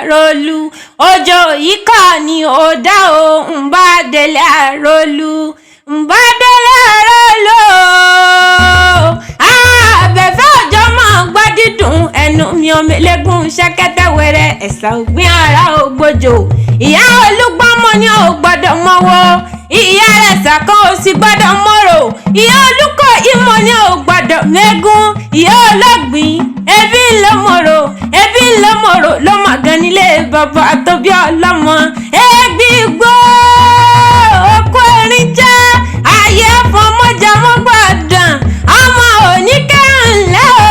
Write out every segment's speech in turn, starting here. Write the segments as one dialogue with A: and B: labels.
A: Àròlù òjò yìí kọ́ ni ò dá o, ń bá délé Àròlù, ń bá délé Àròlù o. Abẹ́fẹ́ òjò máa gbọ́ dídùn ẹnu mi, omilégún ṣẹ́kẹ́tẹ́ wẹrẹ ẹ̀sà ògbìn ara ògbójò. Ìyá olúgbọ́mọ ni ò gbọ́dọ̀ mọ́wọ́, ìyá rẹ̀ sàkán ò sì gbọ́dọ̀ mọ́rò. Ìyá olùkọ́ ìmọ̀ ni ò gbọ́dọ̀ mẹ́gún. Ìyá ọlọ́gbìn ẹbí ló mọ̀rò, ẹbí ló mọ̀rò ló mọ̀ gan nílé bàbá àtọ́bí ọlọ́mọ. Ẹgbí gbó okó erin jẹ́ ayé fọmọjà mọ́gbàdàn ọmọ oníkẹ́hìnlẹ́ o.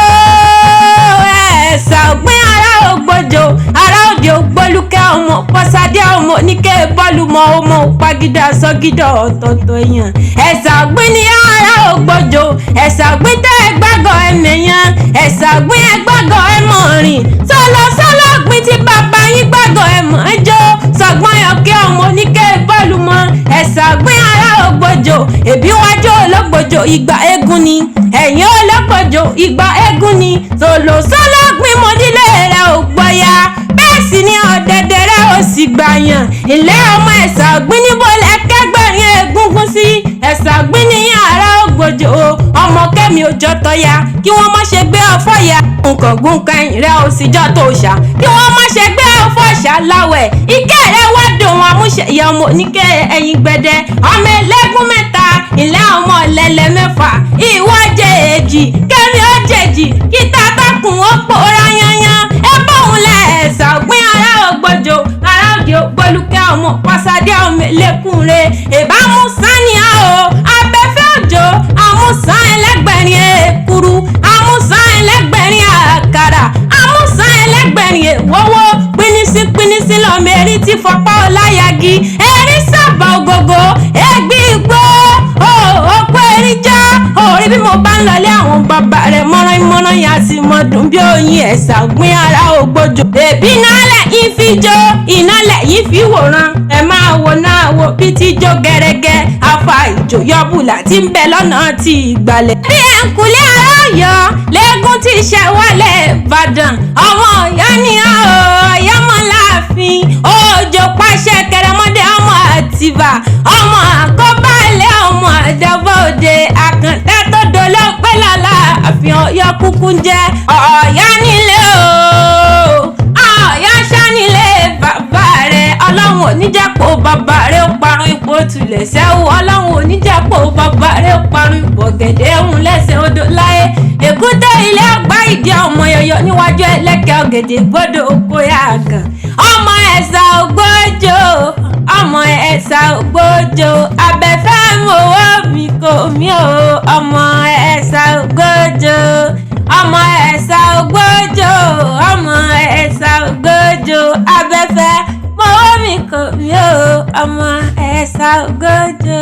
A: Ẹ̀sà ògbìn ara ògbójò, ara òde ògbólúkẹ́ ọmọ pọ́sádé ọmọ oníkẹ́ bọ́ọ̀lù mọ ọmọ òpagídà sọ́gídọ̀ ọ̀tọ̀ọ̀tọ̀ èèyàn. Ẹ̀sà ògbìn ní ara ògbójò, ẹ̀sà ògbìn tẹ́ ẹ gbàgọ́ ẹ̀mẹ̀yàn, ẹ̀sà ògbìn ẹ gbàgọ́ ẹ̀mọ̀rìn sọlọ sọlọ ògbìn tí bàbá yín gbàgọ́ ẹ̀mọ̀ ẹjọ́ sọgbọ́n ọ̀kẹ́ ọmọ oníkẹ́ bọ́ọ̀lù mọ. Ẹ̀sà ògbìn ara ògbójò, èbí wájú ológbòjò ìgbà eégún ni, ẹ̀yìn ológbòjò ìgbà eégún ni. Sọlọ sọlọ ògbìn mo nílé rẹ̀ ò gbọ́ya, bẹ́ẹ̀ sì ni ọ̀dẹ̀dẹ̀ rẹ̀ ò sì gbàyàn. Ilé ọmọ ẹ̀sà ògbìn níbo lẹ́kẹ́gbẹ̀rin egungun sí? Ẹ̀sà ògbìn ní ara ògbójò, ọmọ kẹ́mi òjò tọ́ya kí wọ́n má ṣe gbé ọfọ́ ya. Nǹkan gúnkan ẹ̀yìn rẹ̀ ò sì jọ tó ṣà kí wọ́n má ṣe gbé ọfọ́ ṣà láwẹ̀. Ike rẹ̀ wá dùn àmúṣe ìyá ọmọ oníkẹ́ ẹ̀yìn gbẹdẹ ọmọ ẹlẹ́gún mẹ́ta ilé ọmọ lẹ́lẹ́ mẹ́fà. Ìwọ jẹ èjì kẹ́mi ó jèjì kí tábàkùn ó pòórá yányán. Ẹ bóun lẹ ẹ̀sà ògbìn ará ògbójò, ará òde ògbólúkẹ́ ọmọ pàṣádé ọmọ ẹlẹ́kùnrin ìbámu sani o. Abẹ́fẹ́ òjò àmúsàn ẹlẹ́gbẹ̀rin èkuru, àmúsàn ẹlẹ́gbẹ̀rin àkàrà, àmúsàn ẹlẹ́gbẹ̀rin èwọ́wọ́. Pínísí pínísí lọ́mọ erin tí fọpá ọláyagi erin sábà ògògò ẹgbí igbó òpó erin já orí. Bí mo bá ń lọlé àwọn bàbá rẹ̀ mọ́rán mọ́rán yẹn á sì mọ́ dùn bí oyin. Ẹ̀sà ògbìn ara ògbójò, èbí náà lẹ́yìn fi jó, iná lẹ́yìn fi wòran. Ẹ máa wo náà wo bí tí jó gẹ́rẹ́gẹ́ afa ìjò yọbùlà tí ń bẹ lọ́nà tí ìgbàlẹ̀. Bí ẹ̀ ń kulẹ̀ ara ọ̀yọ́ lẹ́gùn tí ṣẹ̀ wálé Ìbàdàn, ọmọ ọ̀yọ́ ni ọ́ ọ̀yọ́ mọ́ láàfin òjò pàṣẹ kẹrẹmọdé ọmọ àtìbà ọmọ àkọ́bálẹ̀ ọmọ àdàbọ̀ òde àkàndá tó dolóògbé lọ́la àfihàn ọ̀yọ́ kúkú ń jẹ́ ọ̀yọ́ nílé o, ọ̀yọ́ ṣá nílé bàbá rẹ̀. Ọlọ́run oníjàpọ̀ bàbá rẹ̀ ó parun ipò tulẹ̀ sẹ́wọ́. Ọlọ́run oníjàpọ̀ bàbá rẹ̀ ó parun ipò gẹ̀dẹ̀ ń lẹ́sẹ̀ odò láyé. Èkúté ilé ọgbà ìdí ọmọ yọyọ níwájú ẹlẹ́kẹ̀ ọ̀gẹ̀dẹ̀ gbọ́dọ̀ oko yà gàn. Ọmọ ẹ̀sà ògbójò, ọmọ ẹ̀sà ògbójò, abẹ́fẹ́ mowó mi kò mí o. Ọmọ ẹ̀sà ògbójò, ọmọ ẹ̀sà ògbójò, ọmọ ẹ̀sà ògbójò, abẹ́fẹ́ mowó mi kò mí o. Ọmọ ẹ̀sà ògbójò.